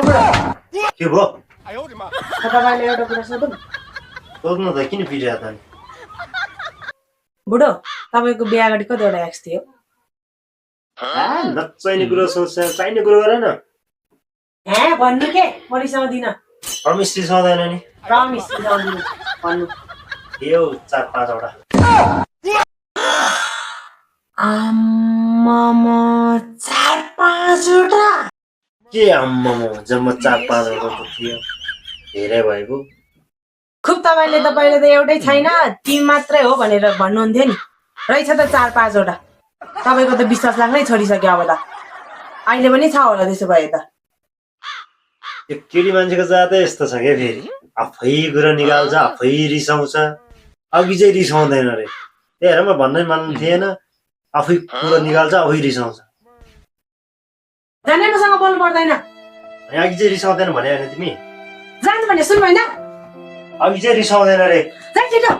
के भयो तपाईँले एउटा कुरा सोधौँ सोध्नु त किन पिरिया त बुढो तपाईँको बिहा अगाडि कतिवटा एक्स थियो नचाहिने कुरो सोच्छ चाहिने कुरो गर न भन्नु के म रिसाउँदिन प्रमिस रिसाउँदैन नि प्रमिस रिसाउँदिन भन्नु यो 4-5 वटा आम्मामा 4-5 वटा के आम्मामा जम्मा 4-5 वटा त थियो धेरै भएको खुब तपाईँले त एउटै छैन ती मात्रै हो भनेर भन्नुहुन्थ्यो नि रहेछ त 4-5 वटा तपाईँको त विश्वास लाग्नै छोडिसक्यो अब त अहिले पनि छ होला त्यसो भए त यो केटी मान्छेको जातै यस्तो छ क्या फेरि आफै कुरा निकाल्छ आफै रिसाउँछ अघि चाहिँ रिसाउँदैन रे त्यही हेर म भन्नै मान्नु थिएन आफै कुरा निकाल्छ आफै रिसाउँछ जाने मसँग बोल्नु पर्दैन अघि चाहिँ रिसाउँदैन भने होइन तिमी जानु भने सुन्नु होइन अघि चाहिँ रिसाउँदैन रे छिटो